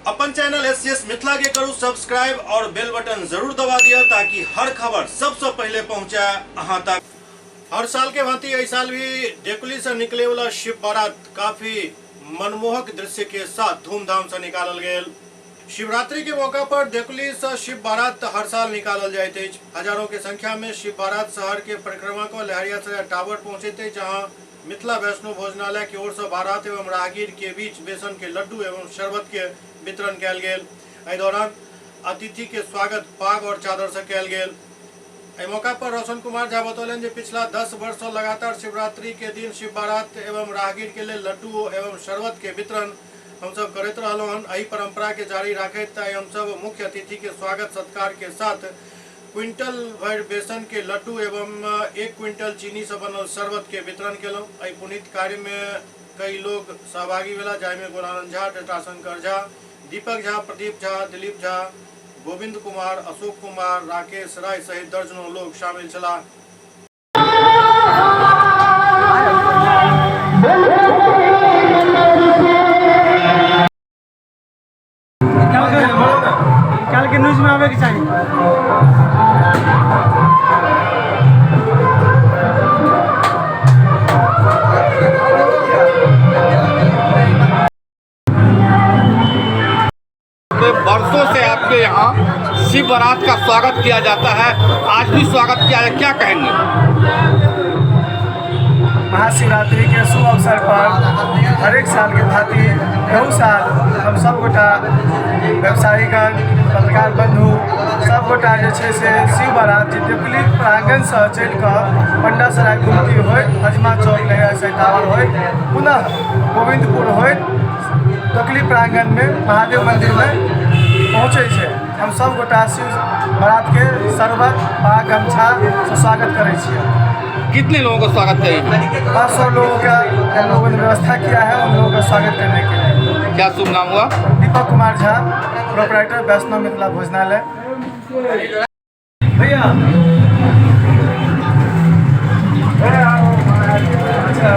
अपन channel S Mithila के करू सब्सक्राइब और बेल बटन जरूर दबा दिया ताकि हर खबर सबसे पहले पहुंचे अहां तक। हर साल के भांति एहि साल भी देकुली से निकले वाला शिव बारात काफी मनमोहक दृश्य के साथ धूमधाम से निकालल गेल। शिवरात्रि के मौका पर देकुली से शिव बारात हर साल निकालल जाइत अछि। हजारों के संख्या में शिव बारात शहर के परिक्रमा को लहरियासराय टावर पहुंचैत अछि, जहां मिथिला वैष्णो भोजनालय की ओर से बारात एवं राहगीर के बीच बेसन के लड्डू एवं शरबत के वितरण कयल गेल। एहि दौरान अतिथि के स्वागत पाग और चादर से कयल गेल। एहि मौका पर रोशन कुमार झा बतौलनि जे पिछला 10 वर्ष से लगातार शिवरात्रि के दिन शिव बारात एवं राहगीर के लेल लड्डू एवं शरबत के वितरण हमसब करैत रहलहुँ हन। एहि परंपरा के जारी राखैत आइ हमसब मुख्य अतिथि के स्वागत सत्कार के साथ क्विंटल भरि बेसन के लड्डू एवं 1 क्विंटल चीनी से बनल शरबत के वितरण केलहुँ। एहि पुनीत कार्य में कई लोग सहभागी भेला, जाहिमे गोलानंद झा, जटाशंकर झा, दीपक झा, प्रदीप झा, दिलीप झा, गोविंद कुमार, अशोक कुमार, राकेश राय सहित दर्जनों लोग शामिल छलाह। कल के न्यूज में आवे के चाहिए। वर्षों से आपके यहाँ शिव बारात का स्वागत किया जाता है, आज भी स्वागत किया है, क्या कहेंगे? महाशिवरात्रि के शुभ अवसर पर हरेक साल के भांति एहू साल हम सब गोटा व्यवसायीगण, पत्रकार बंधु सब गोटा जे छै से शिव बारात जे देवकुली प्रांगणसँ चलि कऽ पंडासराय गुमती होइत हजमा चौक लहरियासराय टावर होइत पुनः गोविन्दपुर होइत दोकली प्रांगणमे महादेव मन्दिरमे पहुँचै छै। हम सब गोटा शिव बारातके शरबत पाग गमछा से स्वागत करै छियै। कितने लोगों का स्वागत करेंगे? 500 लोगों का हम लोगों ने व्यवस्था किया है उन लोगों का स्वागत करने के लिए। क्या शुभ नाम हुआ? दीपक कुमार झा, प्रोपराइटर वैष्णव मिथिला भोजनालय। भैया अच्छा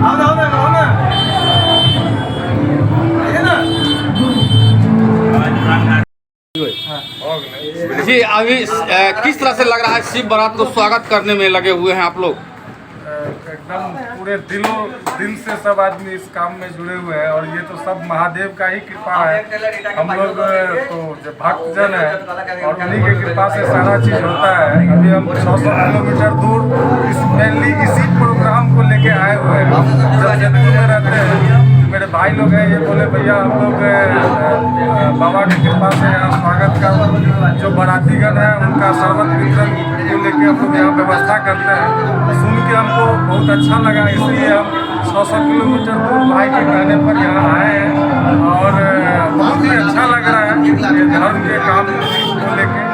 आओ ना, आओ ना, आओ ना। आइए ना। जी अभी किस तरह से लग रहा है शिव बारात को स्वागत करने में लगे हुए हैं आप लोग? एकदम पूरे दिलों दिल से सब आदमी इस काम में जुड़े हुए हैं और ये तो सब महादेव का ही कृपा है। हम लोग तो जो भक्तजन है और उन्हीं के कृपा से सारा चीज होता है। अभी हम 600 किलोमीटर दूर इस मेनली इसी प्रोग्राम को लेके आए हुए हैं। जमशेदपुर में रहते हैं, मेरे भाई लोग हैं, ये बोले भैया हम लोग बाबा की कृपा से यहाँ स्वागत का जो बारातीगण है उनका शरबत वितरण को लेके हम लोग यहाँ व्यवस्था करते हैं। सुन के हमको बहुत अच्छा लगा, इसलिए हम 600 किलोमीटर दूर भाई के कहने पर यहाँ आए हैं और बहुत ही अच्छा लग रहा है ये धर्म के काम को लेके।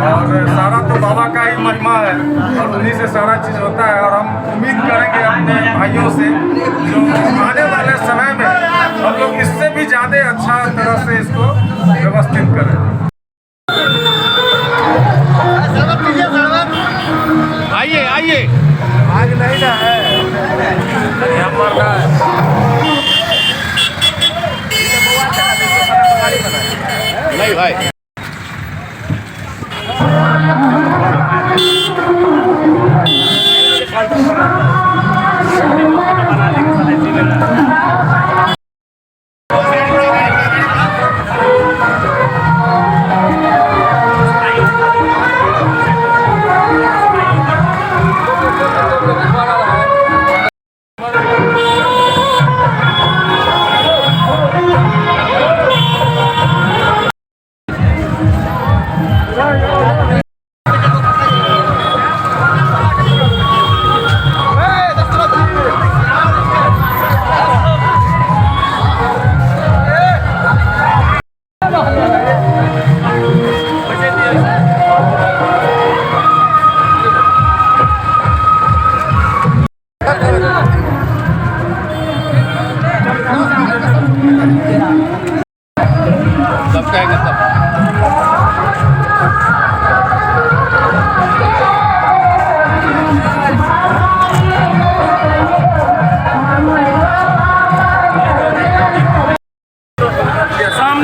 और सारा तो बाबा का ही महिमा है और उन्हीं से सारा चीज़ होता है। और हम उम्मीद करेंगे अपने भाइयों से जो आने वाले समय में हम लोग इससे भी ज़्यादा अच्छा तरह से इसको व्यवस्थित करें। आइए आइए। आग नहीं ना है, नहीं भाई।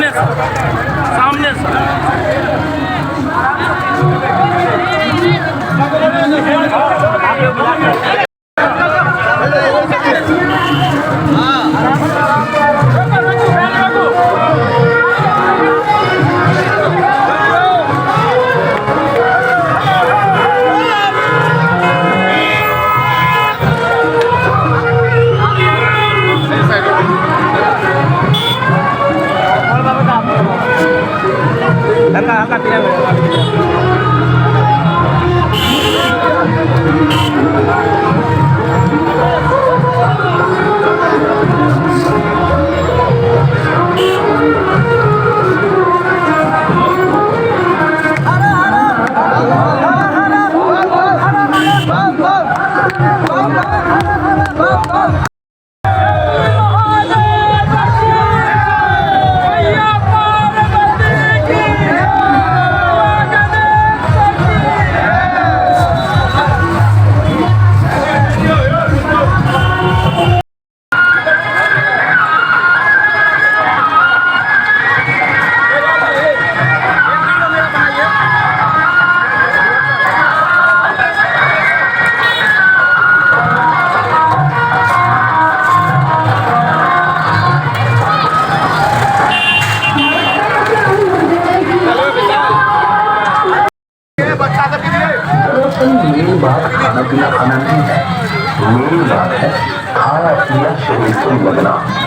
सामने से, सामने से। मेन बात खाना पीना खाना नहीं है, मेन बात है खाना पीना शरीर को लगना।